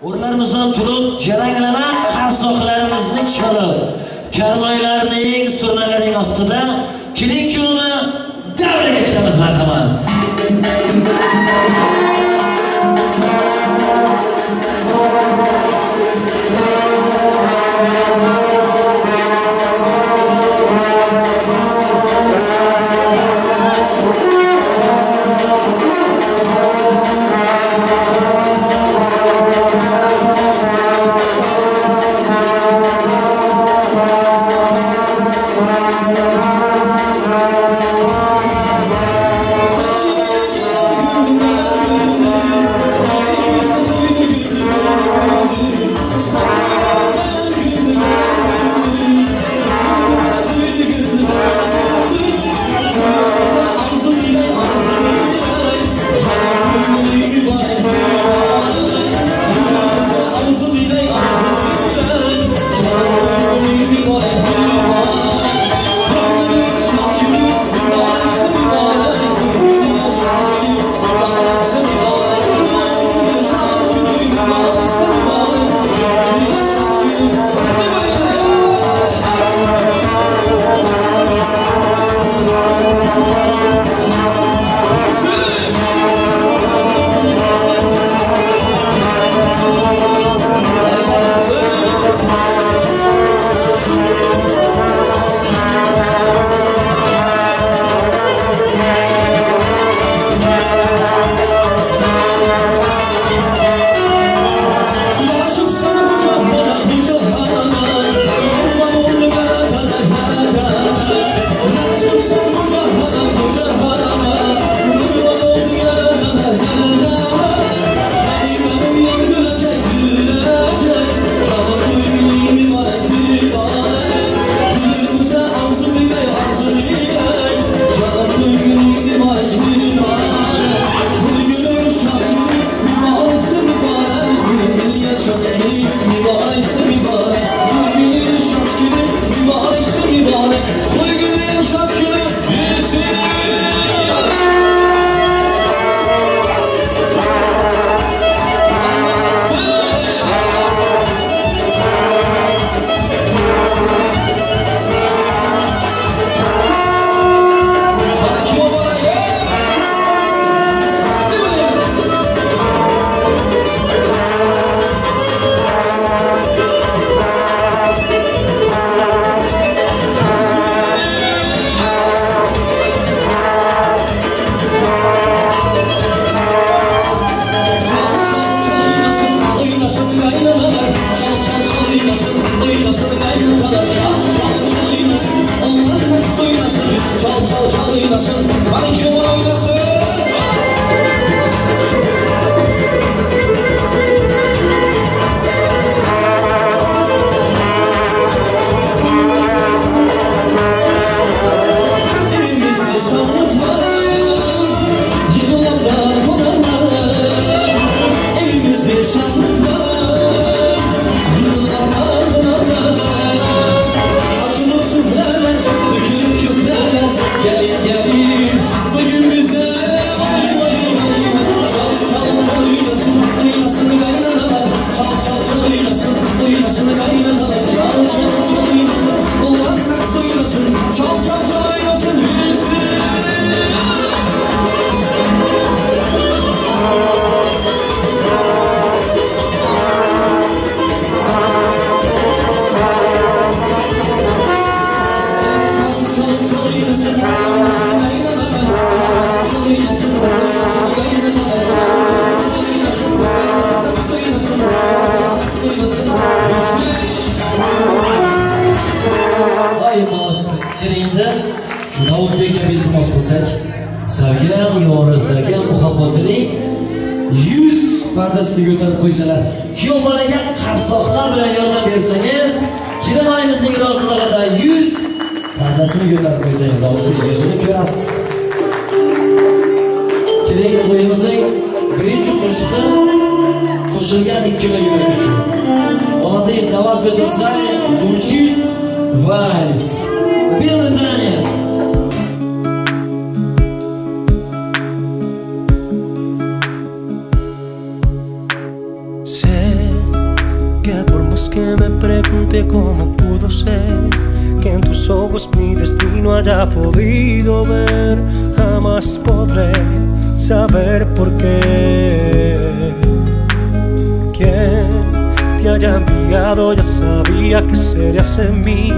O'rnlarimizdan turib, jaranglama qarsoqlarimizni chalib, karnoylarning, surnalarining ostida kelin kuyovni davraga kutamiz, marhamat. Davudbekka iltimos qilsak, sevgan yori, sevgan muhabbatining 100 pardasini ko'tarib qo'ysalar, kuyov bolaga qarsoqlar bilan yordam bersangiz, kelinoyimizning roziligida 100 pardasini ko'tarib qo'ysangiz, Davudbek yuzini ko'rasiz. Keling, to'yimizning birinchi qo'shig'i qo'shilgan ikkala yurak uchun. Молодые, для вас в этом зале звучит вальс. Белый танец. Sen Que por más que me pregunte cómo pudo ser que en tus ojos mi destino haya podido ver, jamás podré saber por qué. Quien te haya enviado ya sabía que serías en mí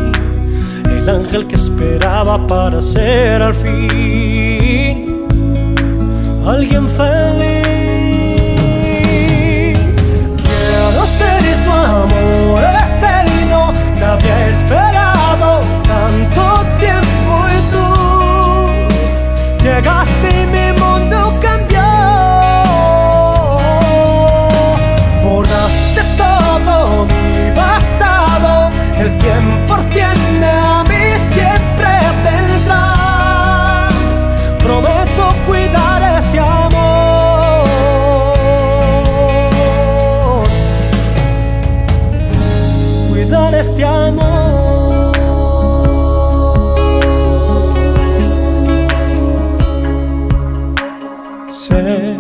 el ángel que esperaba para ser al fin alguien feliz. Quiero ser tu amor eterno, te había esperado tanto tiempo y tú llegaste y mi mundo cambió. Borraste todo mi pasado, el 100% de mí siempre tendrás. Prometo cuidar este amor, cuidar este amor. Sé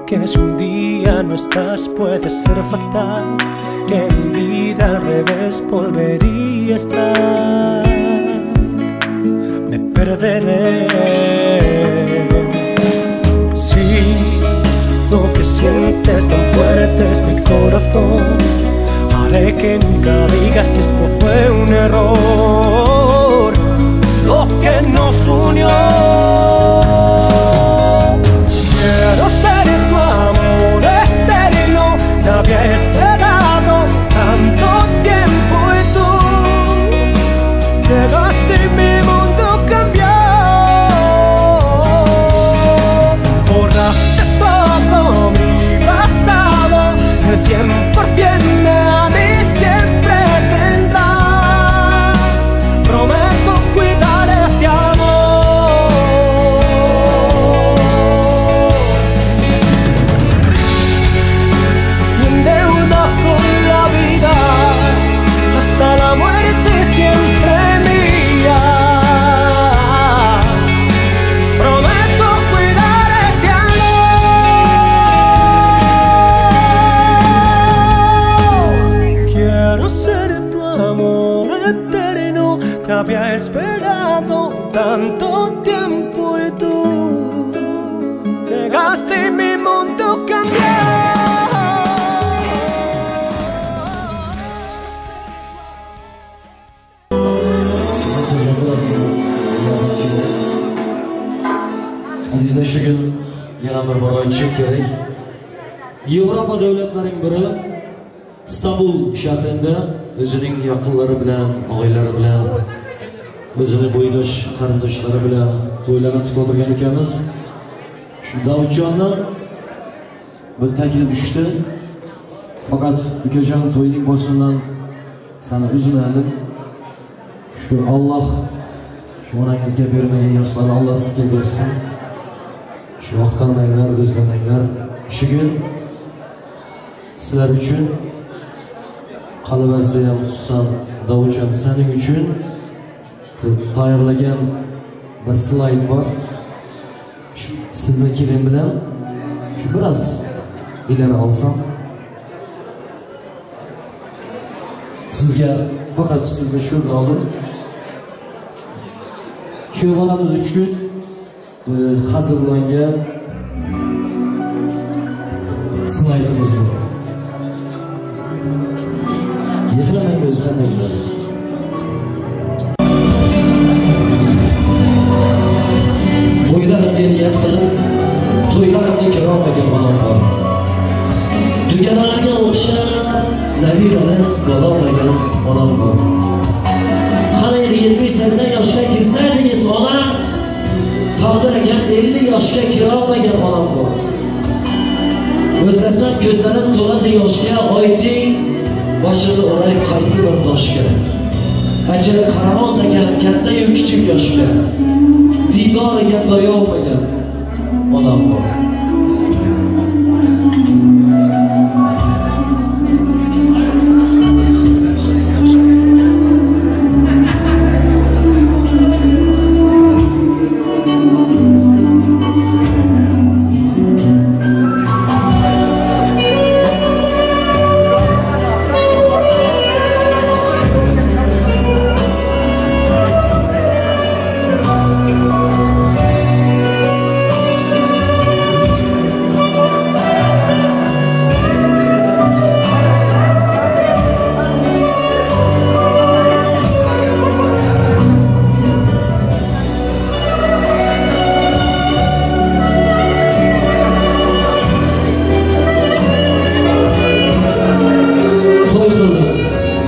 que si un día no estás puede ser fatal, que mi vida al revés volvería a estar. Me perderé si lo que sientes tan fuerte es mi corazón. Haré que nunca digas que esto fue un error, lo que nos unió. Quiero ser tu amor eterno, te había esperado tanto tiempo y tú llegaste y mi mundo cambió. Borraste todo mi pasado, el 100% de mí siempre tendrás. Prometo cuidar este amor. Y en deuda con la vida, hasta la muerte siempre mía. Prometo cuidar este amor. Quiero ser tu amor eterno, te había esperado tanto tiempo y tú llegaste y mi mundo cambió. Azizlar, shu kun yana bir bor aytishim kerak. Yevropa davlatlarining biri Istanbul shahrida o'zining yaqinlari bilan, og'aylari bilan, o'zini bo'ydosh qarindoshlari bilan to'ylarni tutib o'tirgan ukamiz shu Davudjondan bir taklif tushdi. Faqat ukajon, to'yning boshidan seni uzmadim. Shu Alloh shu onangizga bermagan yoshlarni Alloh sizga bersin. Shu vaqtdan o'zlamanglar. Shu kun sizlar uchun qolaversa ham, xususan Davudjon sening uchun tayyorlagan bir slayd bor. Shu sizni kelin bilan shu biroz ileri olsam sizga faqat sizni shuni oldim. Kuyov bolamiz uchun hazırlangan slaydimiz bu. Yig'lamang, o'zlamanglar. Bo'ylarimga niyat qilib, to'ylarimga kirolmagan onam bor. Dugonalarga o'xshab nabirani qololmagan onam bor. Qani endi 70-80 yoshga kirsaydingiz ona, taqdir ekan 50 yoshga kirolmagan onam bor. O'zlasam ko'zlarim to'ladi yoshga, oyting boshini uray qaysi bir toshga. Ajali qaramas ekan katta-yu kichik yoshga, diydoriga doyolmagan onam bor.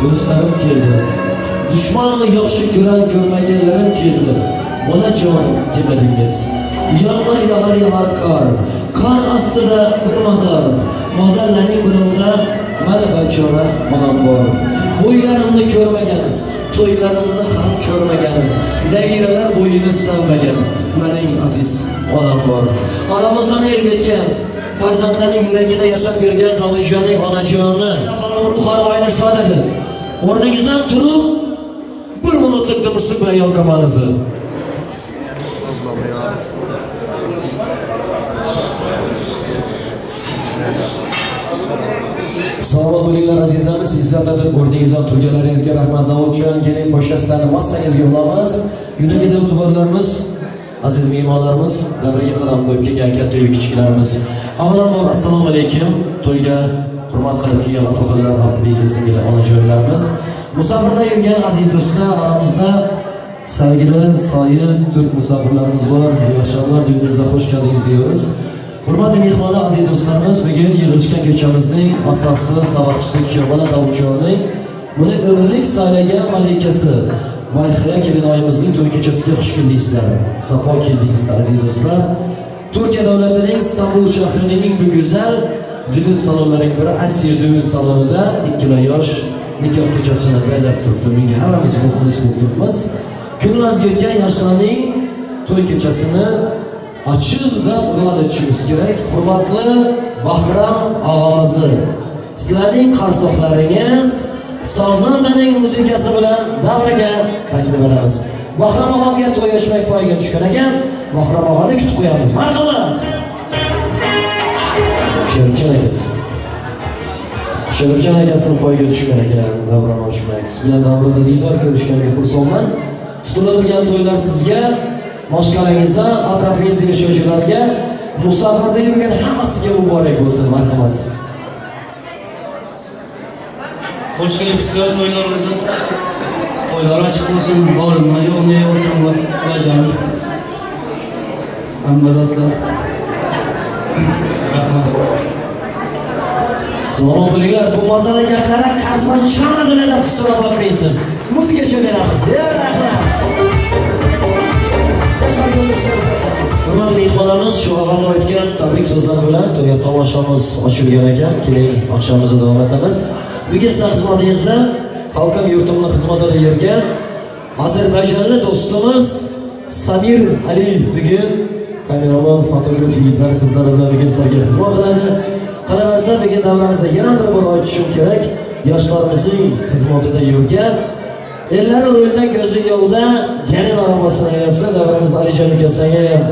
Do'stlarim keldi. Dushmanni yaxshi ko'ran ko'rmaganlarim keldi. Bolajonim kelmadingiz. Yomg'ir yog'ar yog'ar qor. Qor ostida bir mozor. Mozorlarning birida mana bachora onam bor. Bo'ylarimni ko'rmagan, to'ylarimni ham ko'rmagan, nabiralar bo'yini sevmagan mening aziz onam bor. Oramizdan er ketgan, farzandlarning yuragida yashab yurgan Davudjonning onajoni ruhari oyni shod edi. O'rningizdan turib bir minutlik tinchlik bilan yolqamangizni. Salomat bo'linglar azizlarimiz, izzat etib o'rningizdan turganlaringizga rahmat. Davudjon, keling poshasizlarni massangizga ulamiz. Yuragi e'tiborlarimiz, aziz mehmonlarimiz, davraga qadam qo'yib kelgan katta-yu kichiklarimiz. Avvalambor assalomu alaykum. To'yga hurmat qilib kelgan otaxonlar, opa singil, onajonlarimiz, musofirda yurgan aziz do'stlar, aramizda sevgili soyib turk musofirlarimiz bor. Yaxshilar, düğünümüze hoş geldiniz diyoruz. Hurmatli mehmonlar, aziz do'stlarimiz, bugun yig'ilishgan kechamizning asosi, sababchisi Kuyovbola Davudjonning buni umrlik saylagan malikasi Malhaya kelinoyimizning to'y kechasiga xush keldingizlar. Safo keldingizlar aziz do'stlar. Turkiya davlatining Istanbul shahrining eng go'zal düğün salonlarining biri Asiya düğün salonida ikkala yosh nikoh kechasini baylab turibdi. Menga hammamiz muxlis bo'lib turibmiz. Ko'nglimizga o'tgan yoshlarning to'y kechasini açıq deb e'lon etishimiz kerak. Hurmatli Bahram og'amizni, sizlarning qarsoqlaringiz sozandaning musikasi bilan davraga taklif etamiz. Bahram og'amga to'y ochmak poyiga tushgan ekan, Bahram og'ani kutib qo'yamiz. Marhamat. Sherikjon akasi. Sherikjon akasini poyiga tushgan ekan, davron ochmak. Siz bilan davrada diydor ko'rishganga xursandman. Tutilib turgan to'ylar sizga, boshqalaringizga, atrofingizda yashovchilarga, musofirda yurgan hammasiga muborak bo'lsin. Marhamat. Xo'sh kelibsizlar to'ylarimizga. To'ylar ochiq bo'lsin, borimni yo'qni o'tiringlar, xudojonim. Hamma zotlar. Rahmat. Salomat bo'linglar. Bu mazali gaplarga qarsan chaladilar deb hisoblab olmaysiz. Muzikacha beramiz. Ya rahmat. Hurmatli mehmonlarimiz, shu og'amni aytgan tabrik so'zlari bilan to'yga tomoshamiz ochilgan ekan. Keling, oqshomimizni davom etamiz. Bugun sizlar xizmatingizda xalqim yurtimning xizmatida yurgan Ozarbayjonli do'stimiz Samir Aliyev bugun kameraman, fotograf yigitlar, qizlar bilan bugun sizlarga xizmat qiladi. Qolaversa, bugun davramizda yana bir bor aytishim kerak, yoshlarimizning xizmatida yurgan, ellari o'lda, ko'zi yovda, gelin arabasini egasi davramizda Alijon aka, senga ham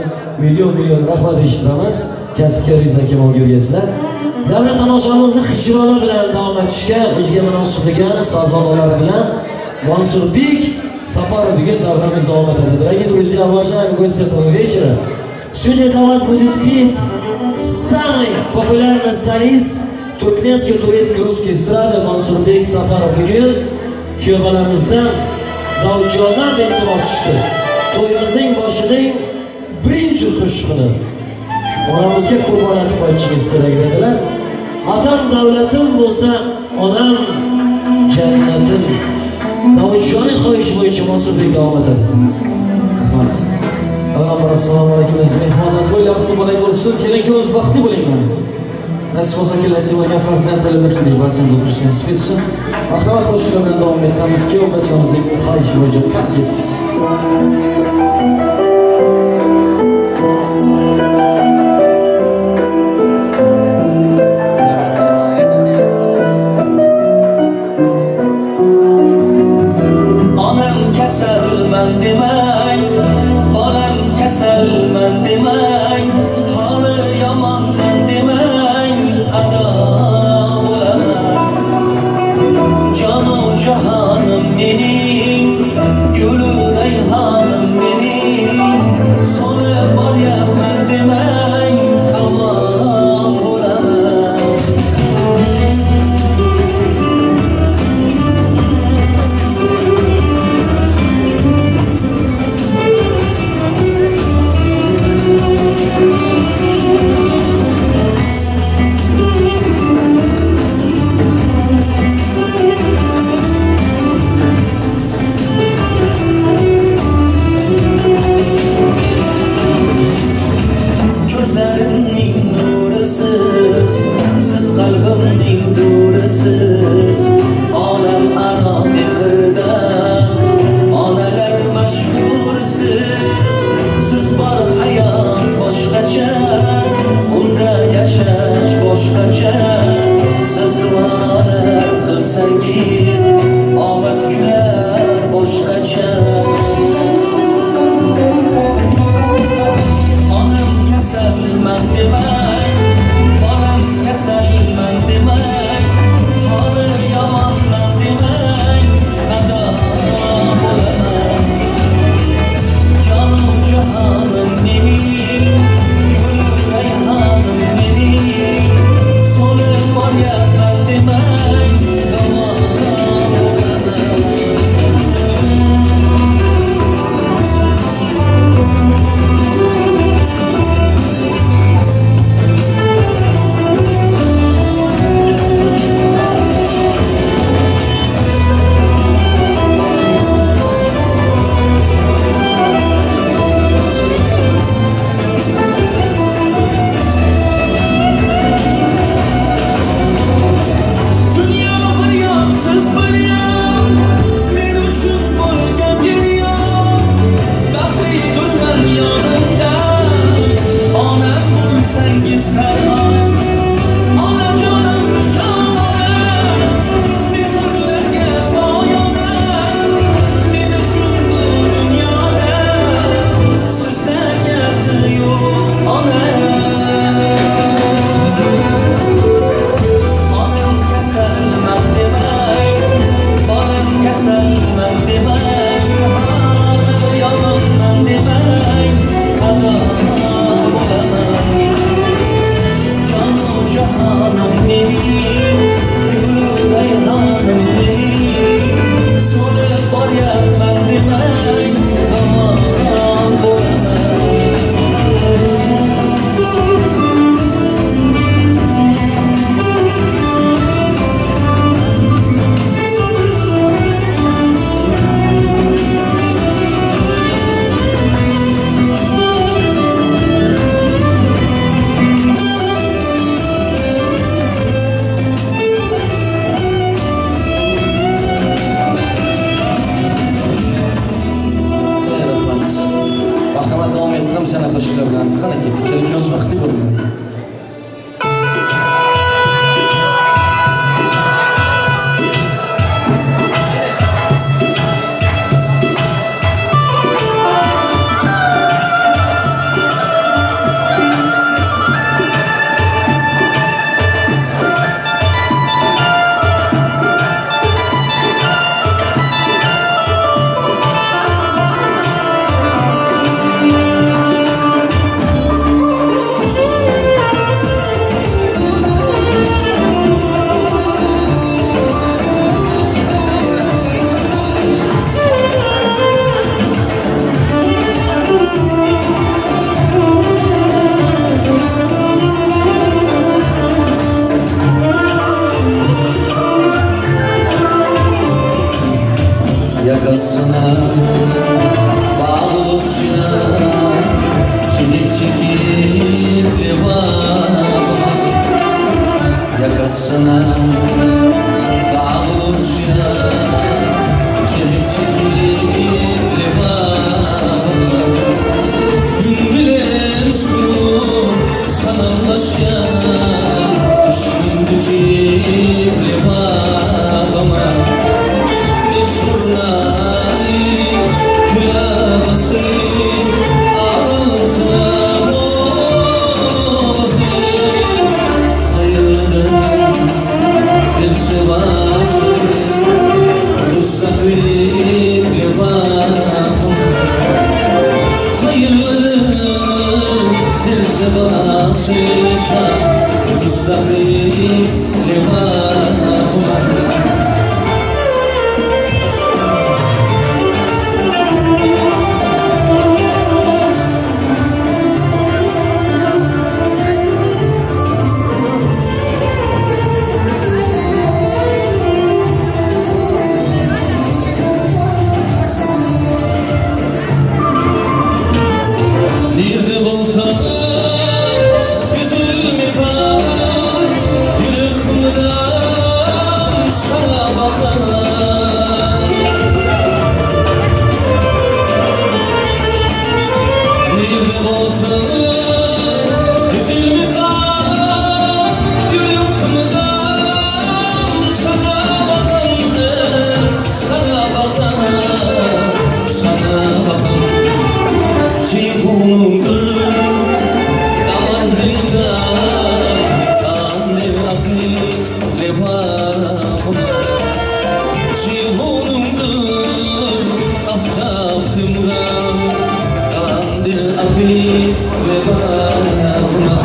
milyon milyon rahmat eshitamiz. Kasbkaringizdan kamol ko'rgaysizlar. Davra tomoshamizni hijrona bilan davom etishga o'ziga munosib bo'lgan sazonalari bilan Mansurbek Saparov bugun davramiz davom etadi. Дорогие друзья, уважаемые гости этого вечера, сегодня для вас будет петь самый популярный солист туркменской, турецкой, русской эстрады Mansurbek Saparov. Bugun kuyovbolamizdan Davudjondan iltimos tushdi. To'yimizning boshining birinchi qo'shig'ini onamizga qurbon etib qo'yishingiz kerak dedilar. Atam davlatim bo'lsa, onam jannatim. Davudjonning xohishi bo'yicha Mansurbek davom etadi. Rahmat. Avvalambor assalomu alaykum aziz mehmonlar. To'ylar muborak bo'lsin. Keling, o'z baxtli bo'linglar. Nasib bo'lsa kelasi yilga farzand tilab barchamiz o'tirishni nasib etsin. Marhamat, qo'shiqlar bilan davom etamiz. Kuyov bachamizning xohishi bo'yicha ketdik. Onam kasalman demang, bolam kasalman demang, holi yomonman demang, ado bo'laman. Jonu jahonim mening, gulu rayhonim mening. Bilsangiz omad kular boshqacha. Onam kasalman demang, bolam kasalman demang, holi yomonman demang, ado bo'laman. Jonu jahonim mening, gulu rayhonim mening, so'lib boryapman demang, tomon bo'laman. Yakasına bağlışa çelik çekip levaba. Yakasına bağlışa çelik çekip levaba. Gün bilen şu sanamlaşa düşündükip levabama. lebabıma. Cihunumdur aftab hımran, kandil afif lebabıma.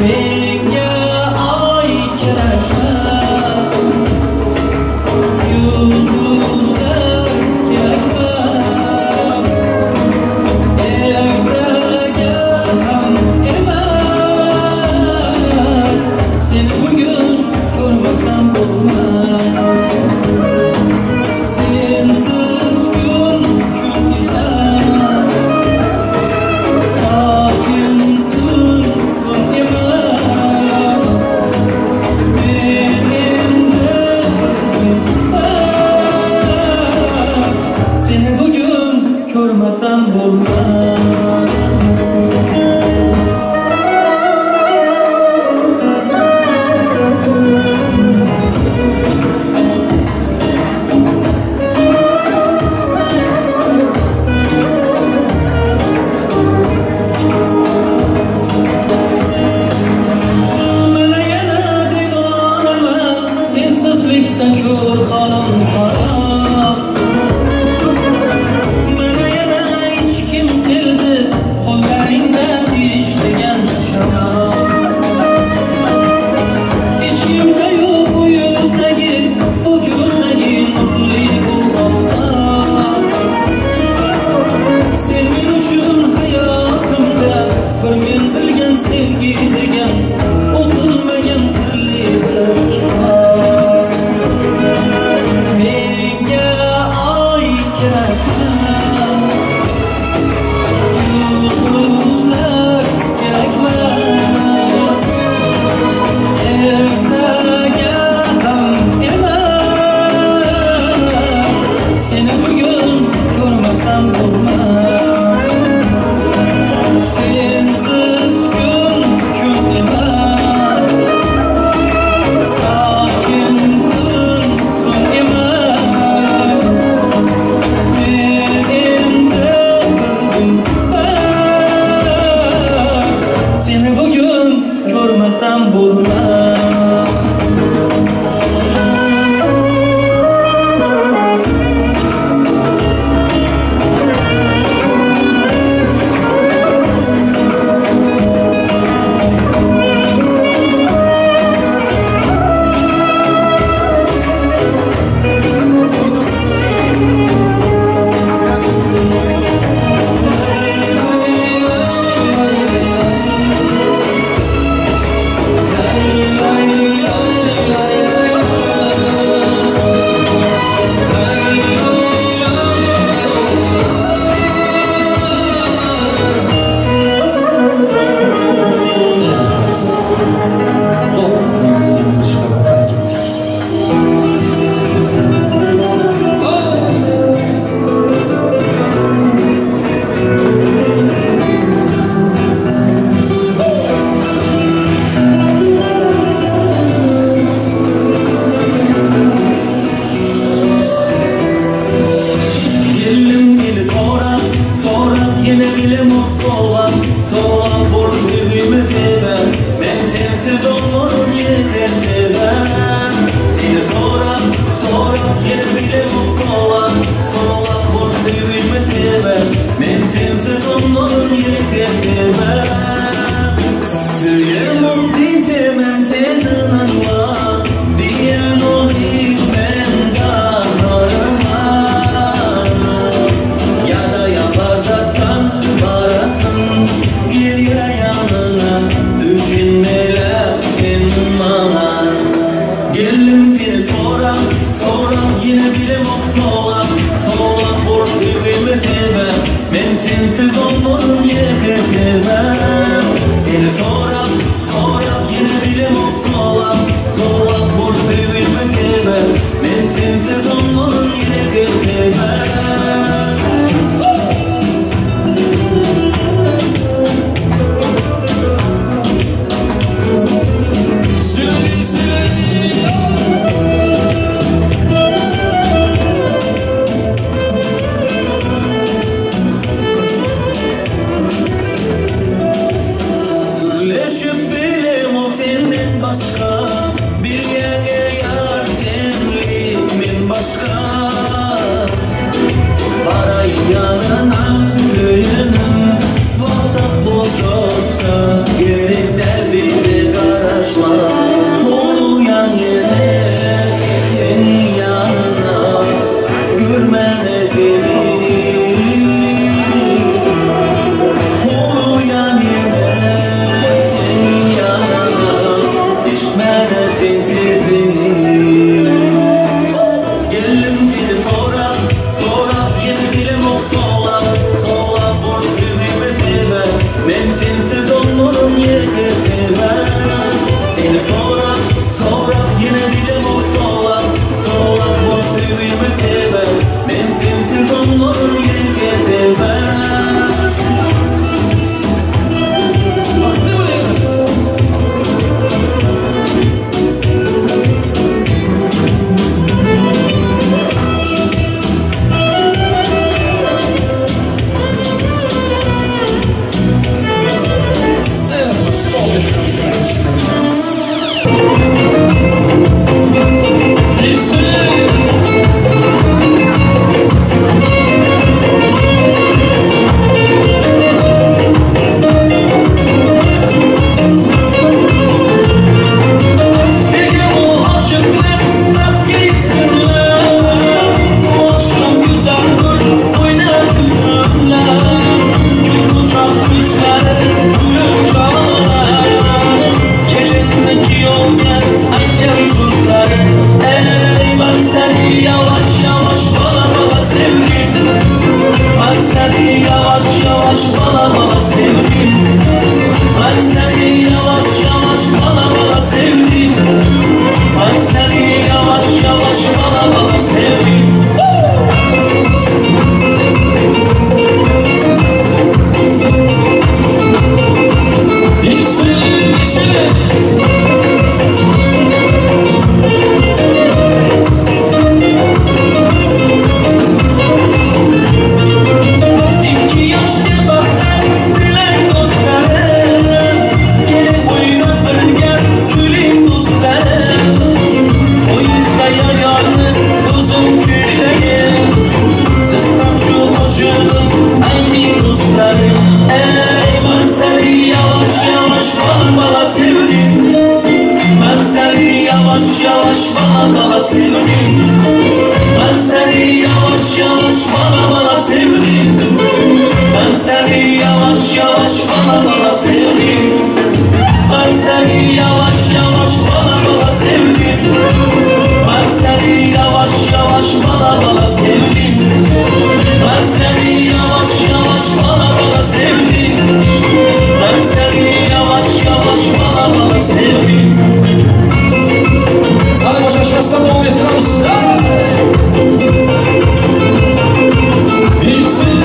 Menga oy kerakmas, yulduz. bo'lmas. Mana yana devonaman, sensizlikda ko'r holim xarob. Mana yana ichkim keldi, qo'llaringdan ich degan sharob. Ichimda yo'q bu yuzdagi, bu ko'zdagi nurli bu oftob. Sen men uchun hayotimda bir men bilgan sevgi degan o'qilmagan sirli bir kitob. Menga oy kerakmas, yulduzlar kerakmas, ertaga ham emas, seni bugun ko'rmasam bo'lmas. Sensiz kun kun emas, sakin tun tun emas. Men endi bildim bas, seni bugun ko'rmasam bo'lmas. Geldim seni soran, soran yine bilim ot soğan, soğan bor sevgimi seven, ben sensiz olmanın yeter seven. Seni soran, soran yine bilim ot soğan, soğan bor sevgimi seven, ben sensiz olmanın yeter seven. Söylemem diyemem senin anla, diyen olayım ben kahrıma. Ya da yaparsan varasın, gel ya yanına, düşünmeler sen bana. Geldim seni soran, soran yine bilim ot soğan, soğan bor sevgimi seven, ben sensiz olmanın yeter seven. Seni soran, soran yine bilim ot soğan, soğan bor sevgimi seven, ben sensiz olmanın yeter seven. Gürleşip bilem o senden başka, bir yere yar senli men başka. bala bala sevdim. Ben seni yavaş yavaş bala bala sevdim. Ben seni yavaş yavaş bala bala sevdim. Ben seni yavaş yavaş bala bala sevdim. Ben seni yavaş yavaş bala bala sevdim. Hadi boşaşmazsan devam ettiremiz. İyisin.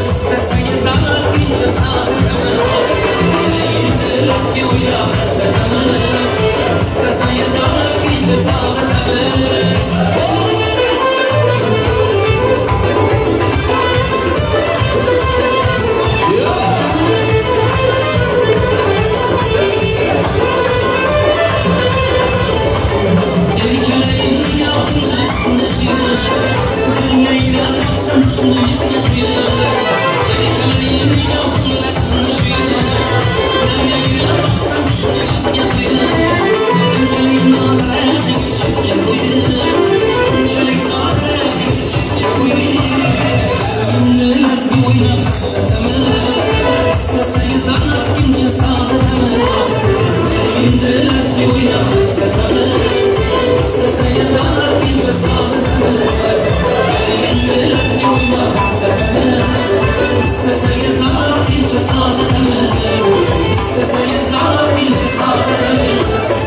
Istasangiz davlatguncha sozitamiz. Endi lazgi o'ynab lazzatamiz. Istasangiz davlatguncha sozitamiz. İstasangiz davlatguncha sozitamiz. Endi lazgi o'ynab lazzatamiz. Istasangiz davlatguncha sozitamiz. Endi lazgi o'ynab lazzatamiz. Istasangiz davlatguncha sozitamiz. Istasangiz davlatguncha sozitamiz.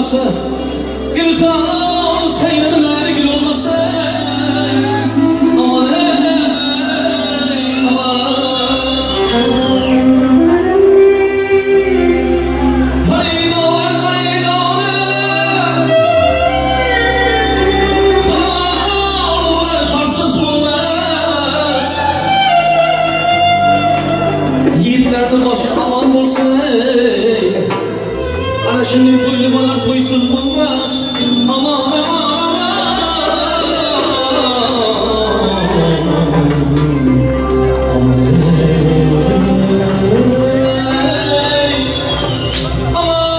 olmasa, Gülzar seyirler gül olmasa. Aman ey aman. Hayda hayda kar karsız olmaz. Yiğitlerden başı aman olsun. Ana şimdi toylu balar toysuz bulmaz. Aman aman aman. Aman.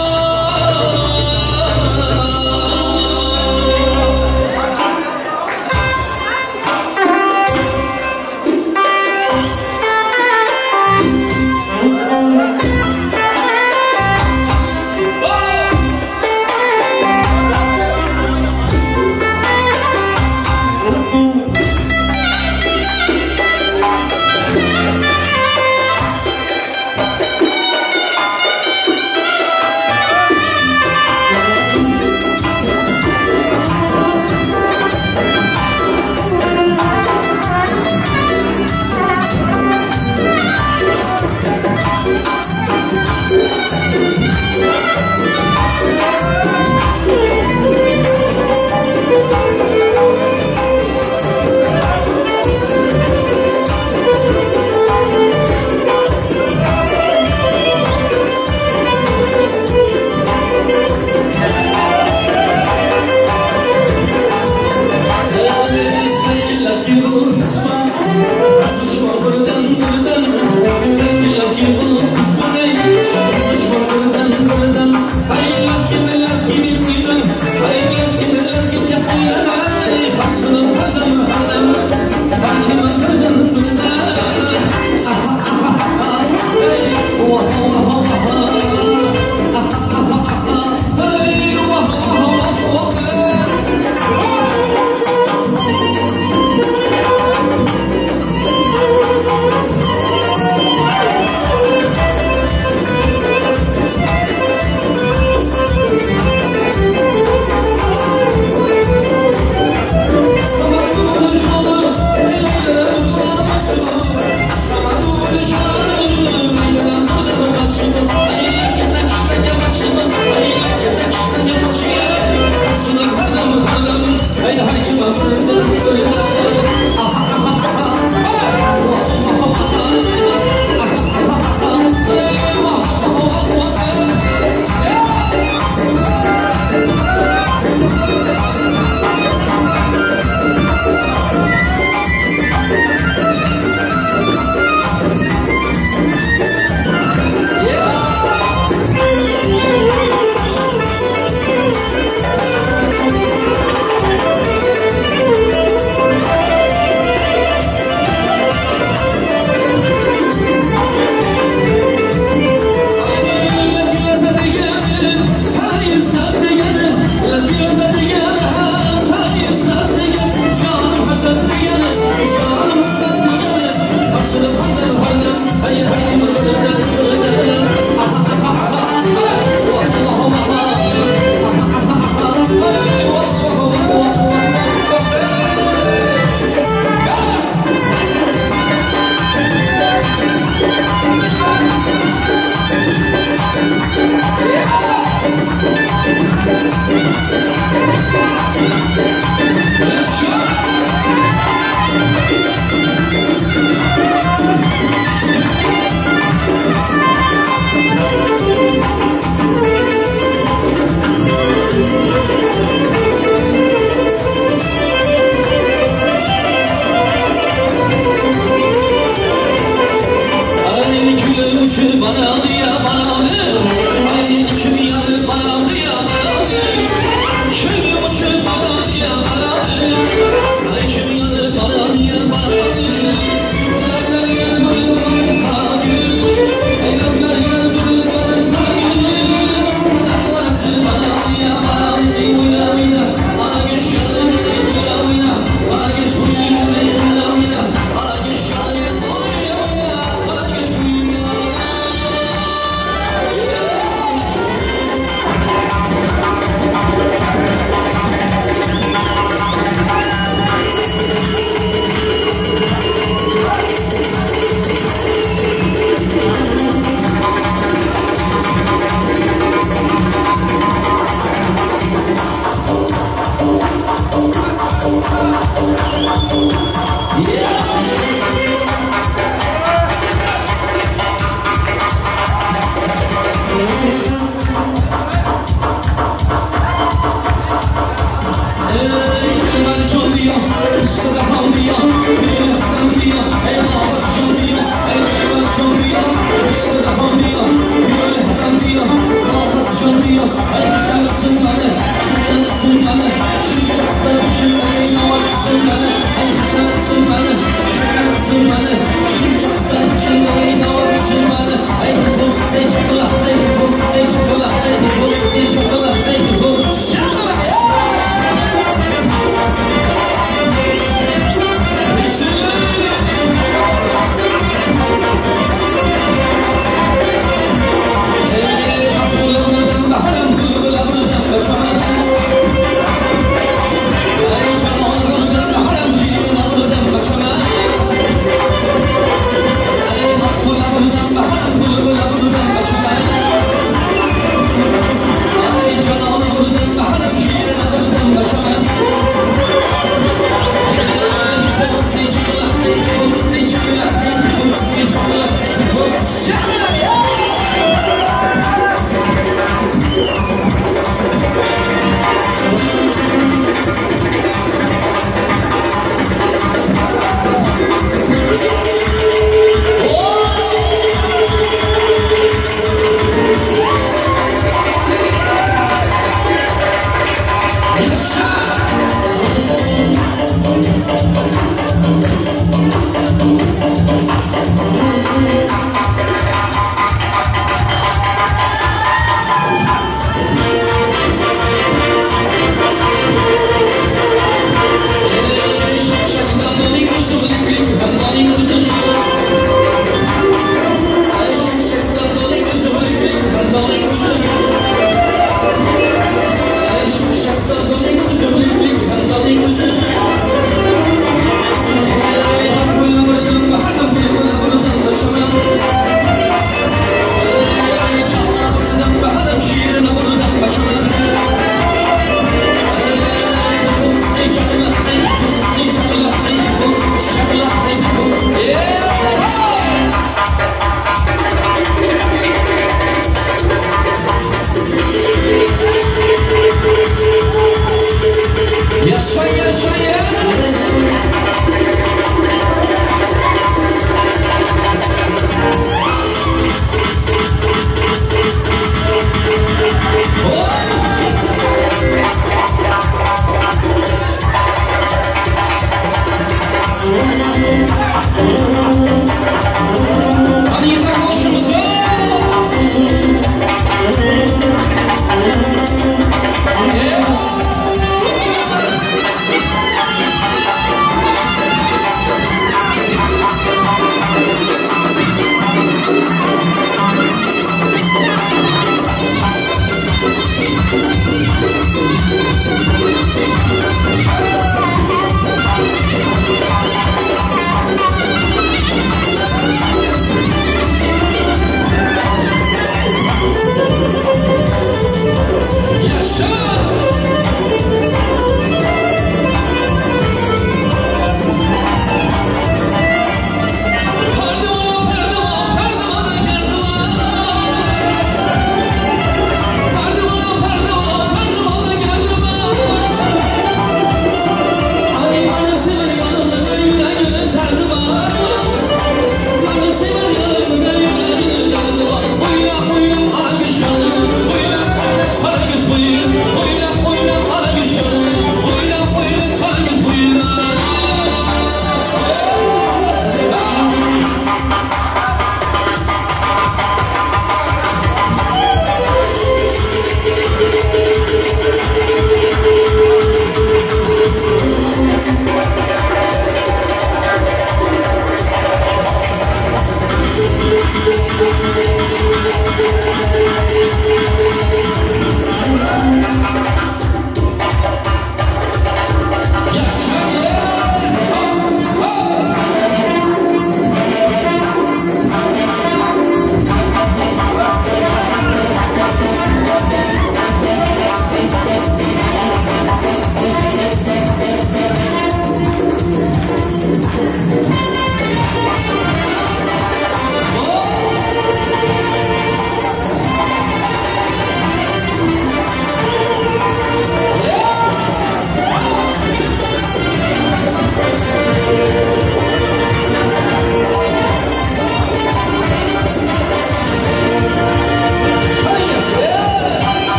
Thank you.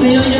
Yeah.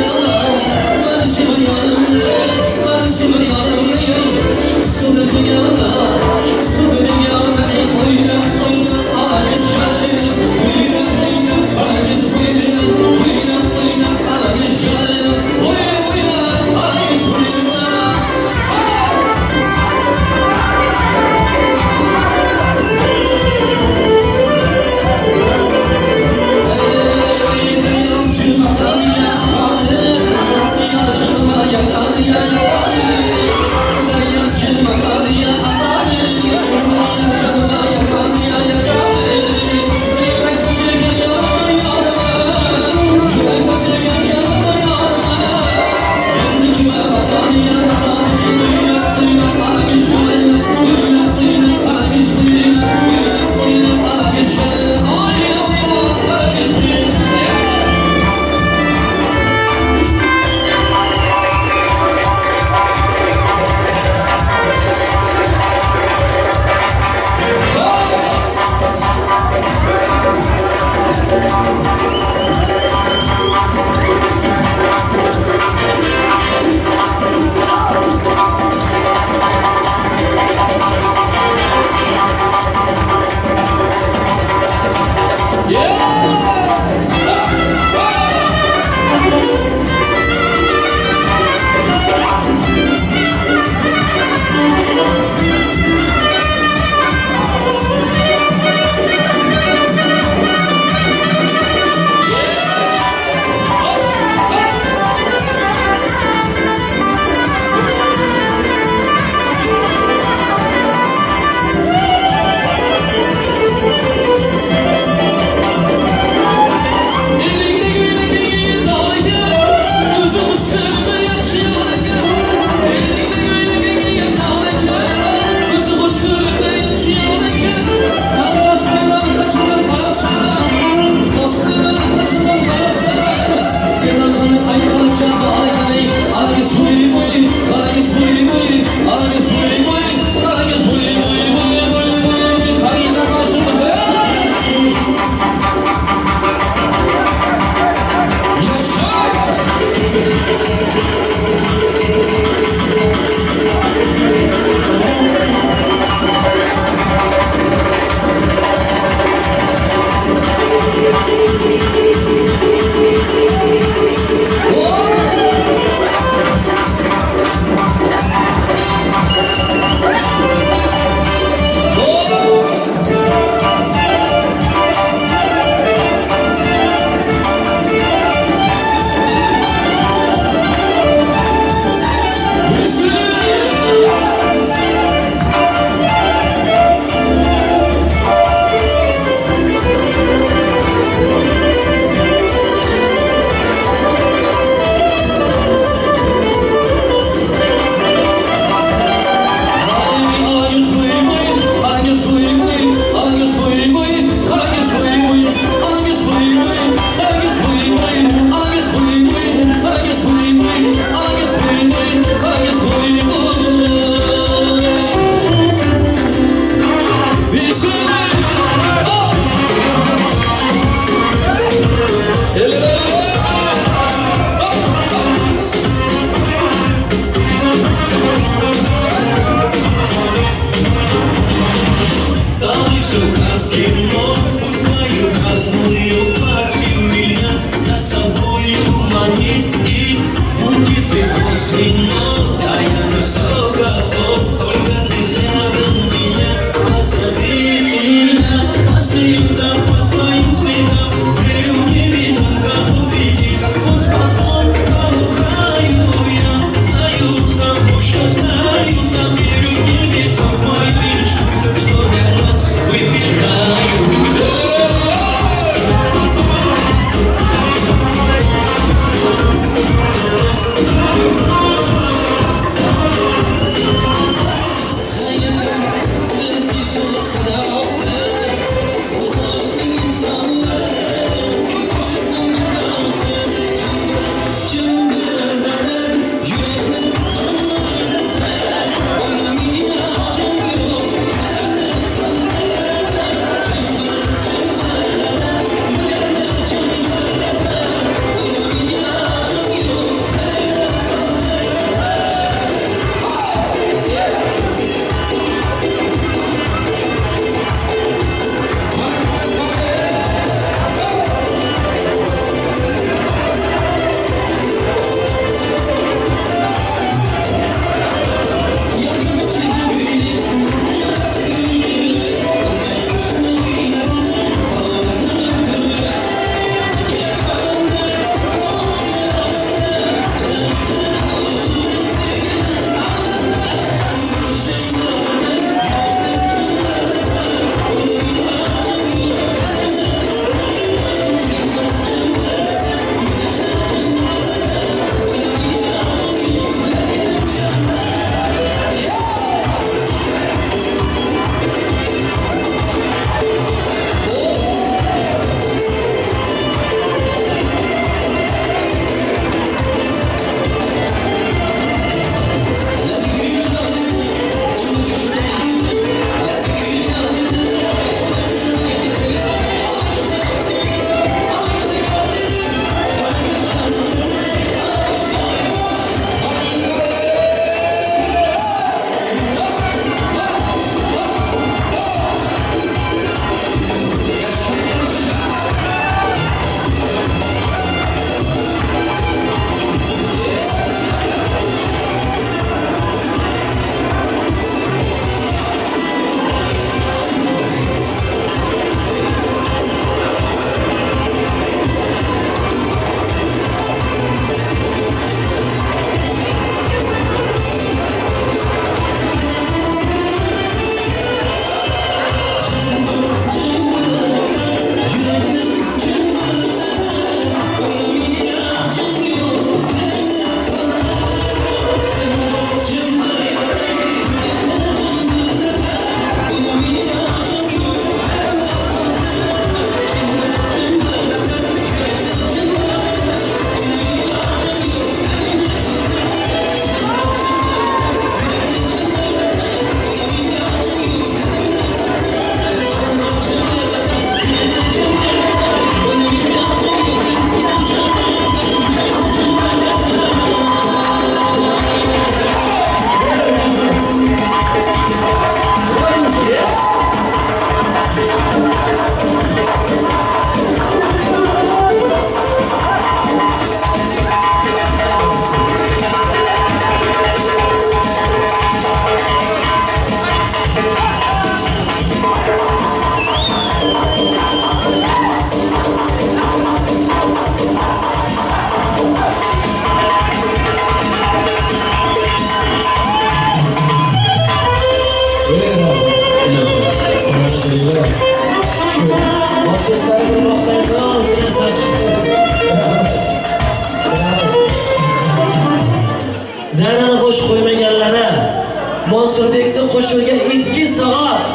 Qo'shig'iga 2 soat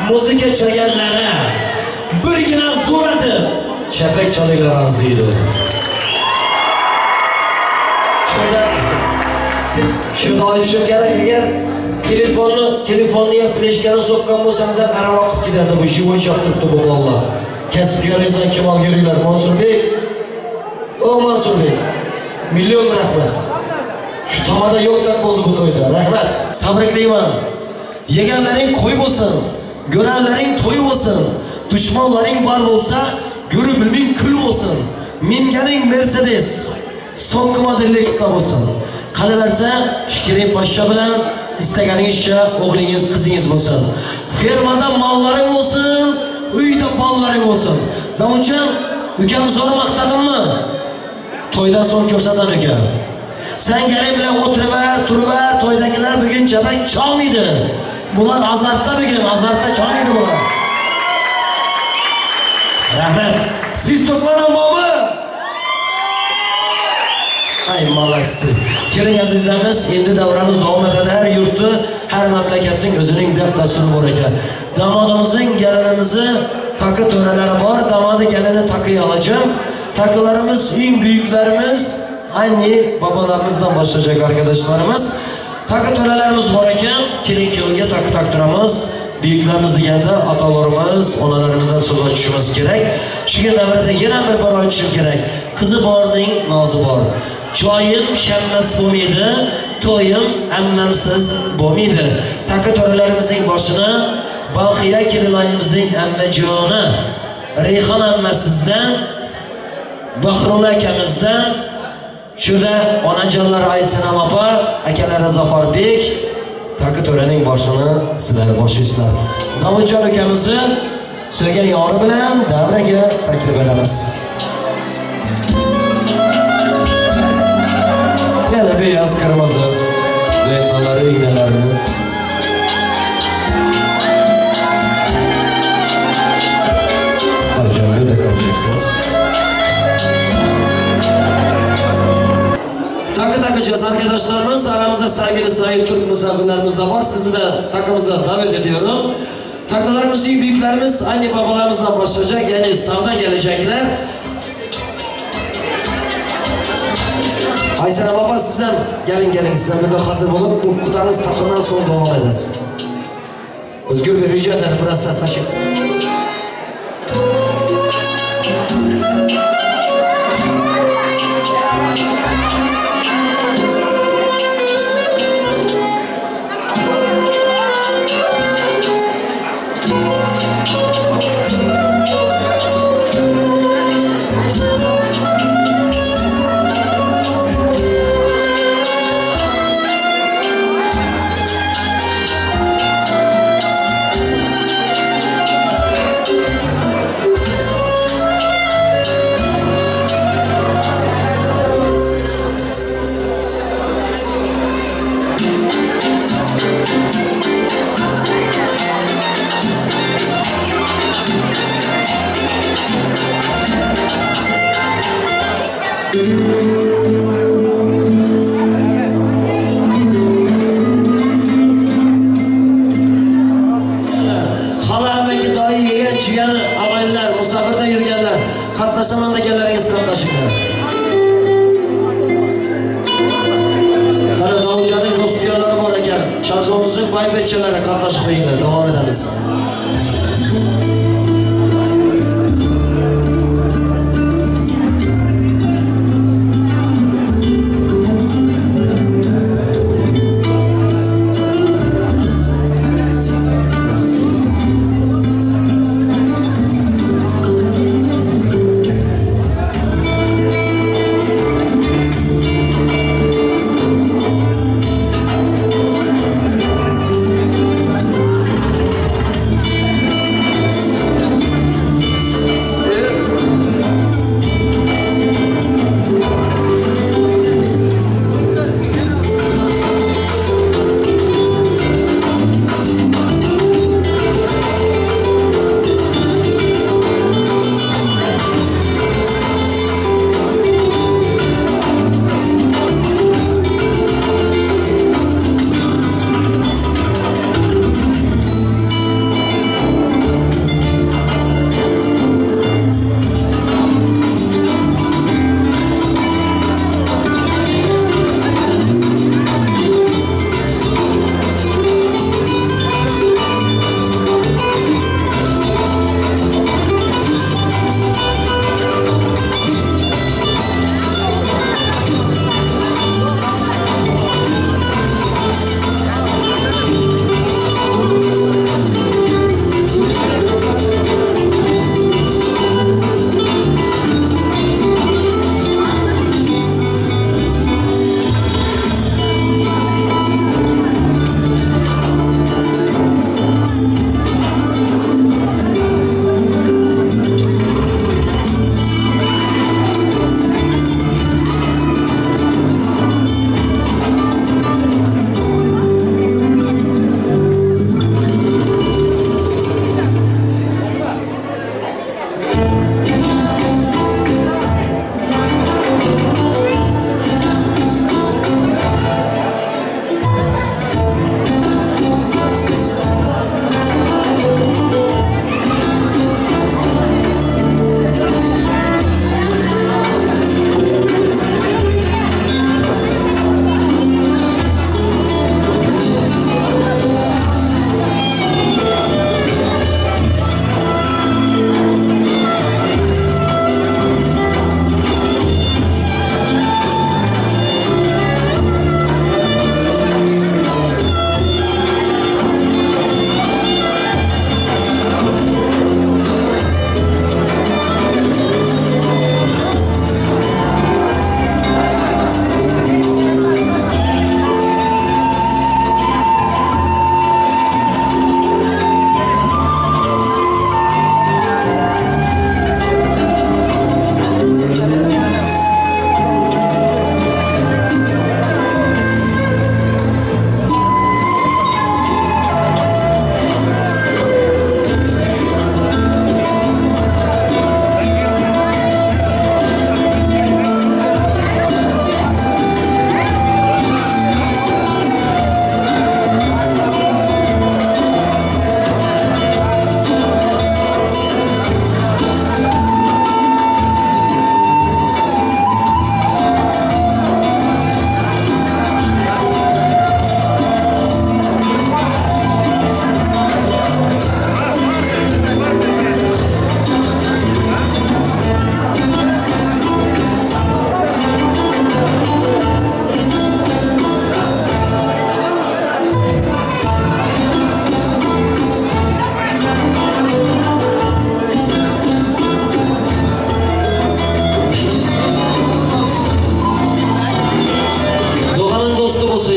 muzika chalganlari birgina zo'ratib chapak chalinglar arziydi. Shunda aytishim kerak, agar telefonni ya fleshkani so'kkan bo'lsangiz ham arava qilib ketardi bu живой chopib turibdi bu bolalar. Kasbgaringizdan kamol ko'ringlar Mansurbek. O Mansurbek, million rahmat. Shu tomada yo'qdan bo'ldi bu to'yda. Rahmat. Tabriklayman. Yeganlaring qo'y bo'lsin, ko'ranlaring to'y bo'lsin, dushmanlaring bor bo'lsa, ko'rib bilming kul bo'lsin. Minganing Mercedes, so'nggi model Lexus bo'lsin. Qalaversa, fikring poshsha bilan istaganingiz o'g'lingiz, qizingiz bo'lsin. Fermada mollaring bo'lsin, uyda bollaring bo'lsin. Davudjon, ukam zo'r maqtadimmi? To'ydan so'ng ko'rsasan uka. Sen kelin bilan o'tiraver, turaver, to'ydagilar bugun chapak chalmaydi. Bular azartda bugun, azartda chalmaydi bular. Rahmat. Siz to'klaram bormi? Ay malasi. Keling azizlarimiz, endi davramiz davom etadi. Har yurtni, har mamlakatning o'zining deb dasturi bor ekan. Damadimizning gelinimizni takı töreleri bor. Damadı gelini takıyı alacağım. Takılarımız, en büyüklerimiz anne babalarımızdan başlayacak arkadaşlarımız. Takı törelerimiz bor ekan. Kelin kuyovga takı taktıramiz. Büyüklerimiz deganda atalarimiz, onalarimizdan so'z ochishimiz kerak. Shu davrada yana bir bor aytishim kerak. Qizi borning nozi bor. Choyim shammas bo'lmaydi, to'yim ammamsiz bo'lmaydi. Takı to'ralarimizning boshini Balxiya kelinayimizning ammajoni Rayhon ammasizdan, Bahrul akamizdan, shunda onajonlar Aysanam opa, akalari Zafarbek takı to'raning boshini sizlar boshlaysizlar. Davudjon ukamizni so'ygan yori bilan davraga taklif etamiz. Yana beyaz, kırmızı reyhanları, iğnelerini. Hocam bir de kalacaksınız. Takı takacağız arkadaşlarımız. Aramızda sevgili sayın Türk misafirlerimiz de var. Sizi de takımıza davet ediyorum. Takılarımız, büyüklerimiz anne babalarımızla başlayacak. Yani sağdan gelecekler. Aysanam baba siz ham gelin gelin, siz ham burada hazır olup bu kudanız takımdan sonra devam ederiz. Özgür Bey rica ederim biraz ses açın.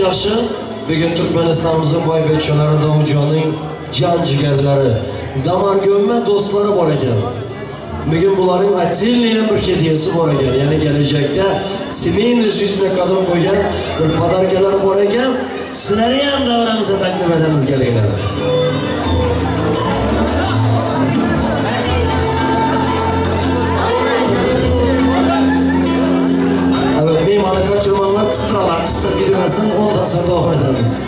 Yaxshi. Bugun Turkmanistonimizning boy bechalari, Davudjonning jon jigarlari, damargo'mma do'stlari bor ekan. Bugun bularning отдельный bir hediyasi bor ekan. Ya'ni kelajakda семейный жизнь qadam qo'ygan bir podarkalari bor ekan. Sizlarni ham davramizga taklif etamiz, kelinglar. Evet, meymanı kaçırmanlar kıstıralar, kıstırıp gidiversin, ondan sonra devam ederiz.